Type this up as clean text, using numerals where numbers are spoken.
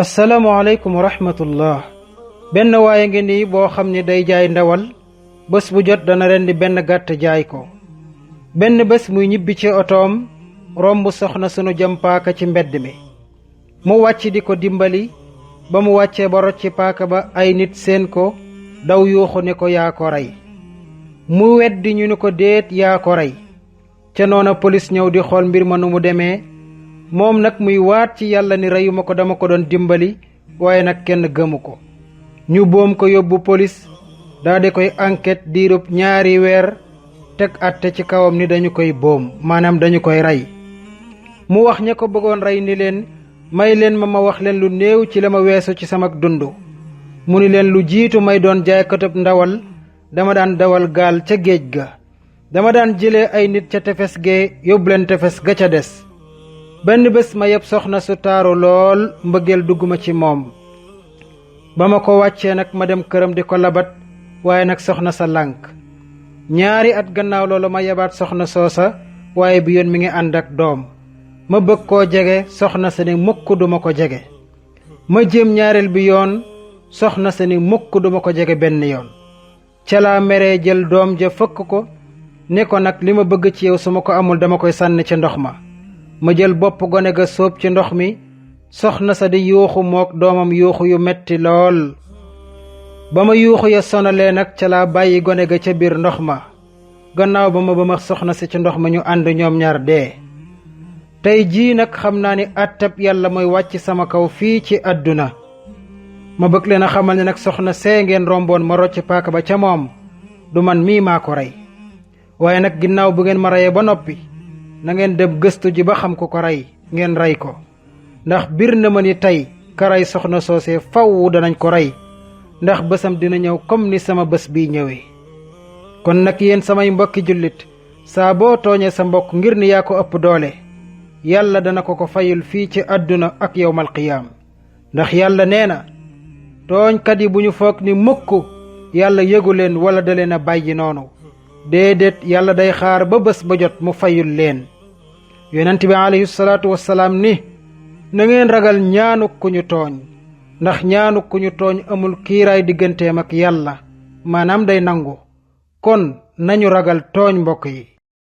asalaamaaleykum wa rahmatullah. benn waaye ngi nii boo xam ni day jaay ndawal bés bu jot dana rendi benn gàtt jaay ko. benn bés muy ñibbi ci otoom romb soxna sunu jëm paaka ci mbedd mi. mu wàcc di ko dimbali ba mu wàccee ba rocci paaka ba ay nit seen ko daw yuuxu ne ko yaa ko rey. mu weddi ñu ni ko déet yaa ko rey. ca noona polis ñëw di xool mbir ma nu mu demee. moom nag muy waat ci yàlla ni reyuma ko dama ko doon dimbali waaye nag kenn gëmu ko. ñu boom ko yóbbu polis daldi koy enquête diirub 2 weer teg àtte ci kawam ni dañu koy boom maanaam dañu koy rey. mu wax ña ko bëggoon rey ni leen may leen ma wax leen lu néew ci la ma weesu ci sama dund. mu ni leen lu jiitu may doon jaaykatub ndawal dama daan dawal gaal ca géej ga. dama daan jëlee ay nit ca tefes gee yóbbu leen tefes ga ca des. benn bés ma yeb soxna su taaru lool mbëggeel dugguma ci moom. ba ma ko wàccee nag ma dem këram di ko labat waaye nag soxna sa lànk. 2 at gannaaw loolu ma yebaat soxna soosa waaye bi yoon mi ngi ànd ak doom. ma bëgg koo jege soxna sa ni mukk duma ko jege. ma jéem ñaareel bi yoon soxna sa ni mukk duma ko jege benn yoon. ca laa meree jël doom ja fëkk ko ne ko nag li ma bëgg ci yow su ma ko amul dama koy sànni ci ndox ma. ma jël bopp gone ga sóob ci ndox mi soxna sa di yuuxu mook doomam yuuxu yu metti lool. ba ma yuuxu ya sonalee nag ca laa bàyyi gone ga ca biir ndox ma. gannaaw ba ma soxna si ci ndox ma ñu ànd ñoom ñaar dee. tey jii nag xam naa ni àttab yàlla mooy wàcc sama kaw fii ci àdduna. ma bëgg leen a xamal ne nag soxna see ngeen romboon ma rocc paaka ba ca moom du man mii maa ko rey. waaye nag ginnaaw bu ngeen ma reyee ba noppi na ngeen dem gëstu ji ba xam ku ko rey ngeen rey ko. ndax bir na ma ni tey ka rey soxna soosee faw danañ ko rey ndax bésam dina ñëw comme ni sama bés bii ñëwee. kon nag yéen samay mbokki jullit saa boo tooñee sa mbokk ngir ni yaa ko ëpp doole yàlla dana ko fayul fii ci àdduna ak yawmal qiyaam. ndax yàlla nee na tooñkat yi bu ñu foog ni mukk yàlla yëgu leen wala da leen a bàyyi noonu. déedéet yàlla day xaar ba bés ba jot mu fayul leen. yonent bi alayhi salaatu wassalaam ni na ngeen ragal ñaanu ku ñu tooñ ndax ñaanu ku ñu tooñ amul kiiraay digganteem ak yàlla maanaam day nangu. kon nañu ragal tooñ mbokk yi.